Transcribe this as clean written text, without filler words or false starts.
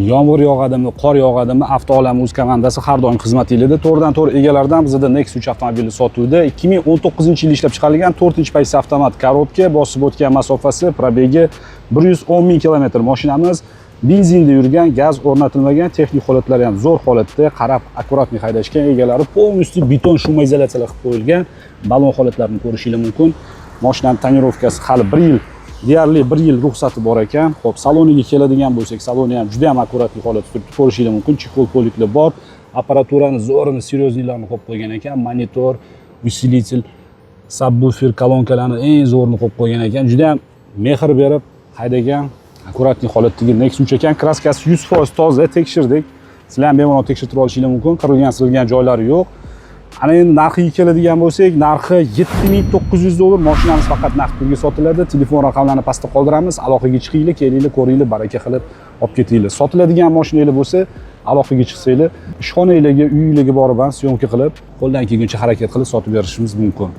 Yomg'ir yog'adimi, qor yog'adimi, Avtoolam o'z komandasi har doim xizmatinglarda. To'g'ridan to'g'ri egalaridan bizada Nexia 3 avtomobili sotuvda. 2019-yil ishlab chiqarilgan, 4-pozitsiya, avtomat коробка, bosib o'tgan masofasi, пробег i 110 ming kilometr. Mashinamiz benzinda yurgan, gaz o'rnatilmagan, texnik holatlari ham zo'r holatda, qarab аккуратный haydashgan egalari, полностью beton шумоизоляция lar qilib qo'yilgan, balon holatlarini ko'rishingiz mumkin. Mashinani тонировка si hali bir yil, deyarli bir yil ruxsati bor ekan. Xo'p, saloniga keladigan bo'lsak, saloni ham juda ham аккуратный holatda turibdi, ko'rishingiz mumkin. Чехол полик lar bor, apparaturani zo'rini, серьезный larni qo'yib qo'ygan ekan, monitor, усилитель, сабвуфер, kolonkalarni eng zo'rini qo'yib qo'ygan ekan. Juda ham mehr berib haydagan, аккуратный holatdagi Nexia 3 ekan. Краска si 100% toza, tekshirdik. Sizlar ham bemalol tekshirtirib olishinglar mumkin. Qirilgan, silgan joylari yo'q. Ana endi narxiga keladigan bo'lsak, narxi 7900 dollar. Mashinamiz faqat naqd pulga sotiladi. Telefon raqamlarini pastda qoldiramiz. Aloqaga chiqinglar, kelinglar, ko'ringlar, baraka qilib olib ketinglar. Sotiladigan mashinanglar bo'lsa, aloqaga chiqsanglar, ishxonanglarga, uyinglarga borib ham съёмка qilib, qo'ldan kelguncha harakat qilib sotib berishimiz mumkin.